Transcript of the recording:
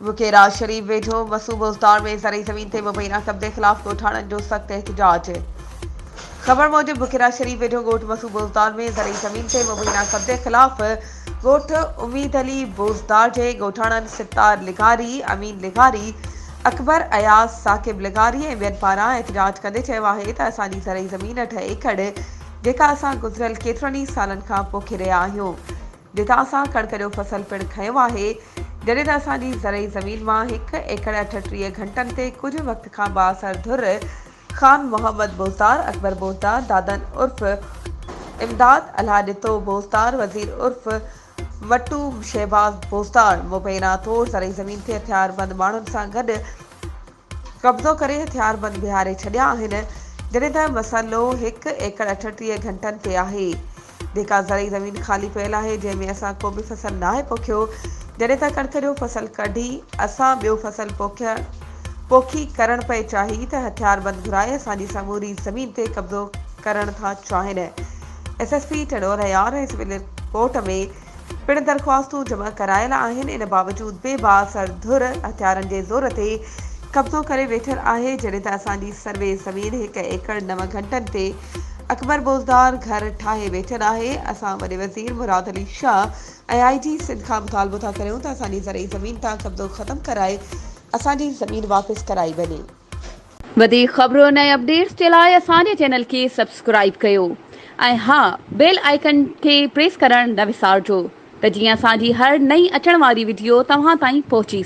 بڪيرا شريف ويجهو مسو بوزدار ۾ زرعي زمين تي مبينا قبضي خلاف ڳوٺاڻن جو سخت احتجاج. خبر موجب بڪيرا شريف ويجهو ڳوٺ مسو بوزدار ۾ زرعي زمين تي مبينا قبضي خلاف ڳوٺ اميد علي بوزدار جي ڳوٺاڻن ستار لغاري، امين لغاري، اڪبر اياز، ثاقب لغاري ۽ ٻين پاران احتجاج ڪندي چيو آهي ته اسان جي زرعي زمين اٺ ايڪڙ جيڪا اسان گذريل ڪيترن ئي سالن کان پوکي رهيا آهيون جتان اسان ڪڻڪ جو فصل پڻ کنيو آهي، جڏهن ته اسان جي زرعي زمين مان هڪ ايڪڙ 38 گهنٽن تي ڪجهه وقت کان بااثر ڌر خان محمد بوزدار، اڪبر بوزدار، دادن عرف امداد، الهه ڏتو بوزدار، وزير عرف مٽو شهباز بوزدار مبينا طور زرعي زمين تي هٿياربند ماڻهن سان گڏ قبضو ڪري هٿياربند بيهاري ڇڏيا آهن، جڏهن ته مسئلو هڪ ايڪڙ 38 گهنٽن تي آهي، جيڪا زرعي زمين خالي پيل آهي، جنهن ۾ اسان ڪو به فصل ناهي پوکيو، جڏهن ته ڪڻڪ جو فصل ڪڍي اسان ٻيو فصل پوکڻ پوکي ڪرڻ پئي چاهي ته هٿياربند گهرائي اسان جي سموري زمين تي قبضو ڪرڻ ٿا چاهين، S S P Tando Allahyar ۽ civil court ۾ پڻ درخواستون جمع ڪرايل آهن ان باوجود به بااثر ڌر هٿيارن جي زور تي قبضو ڪري ويٺل آهي جڏهن ته اسان جي سروي زمين هڪ ايڪڙ نو گهنٽن تي اڪبر بوزدار گهر ٺاهي ويٺل آهي اسان وڏي وزير مراد علي شاهه ۽ آء جي سنڌ کان مطالبو ٿا ڪريون ته اسان جي زرعي زمين تان قبضو ختم ڪرائي اسان جي زمين واپس ڪرائي وڃي. وڌيڪ خبرن ۽ اپڊيٽس جي لاء اسان جي چينل کي سبسڪرائيب ڪيو ۽ ها بيل آئيڪن کي پريس ڪرڻ نه وسارجو ته جيئن اسان جي هر نئين اچڻ واري وڊيو توهان تائين پهچي.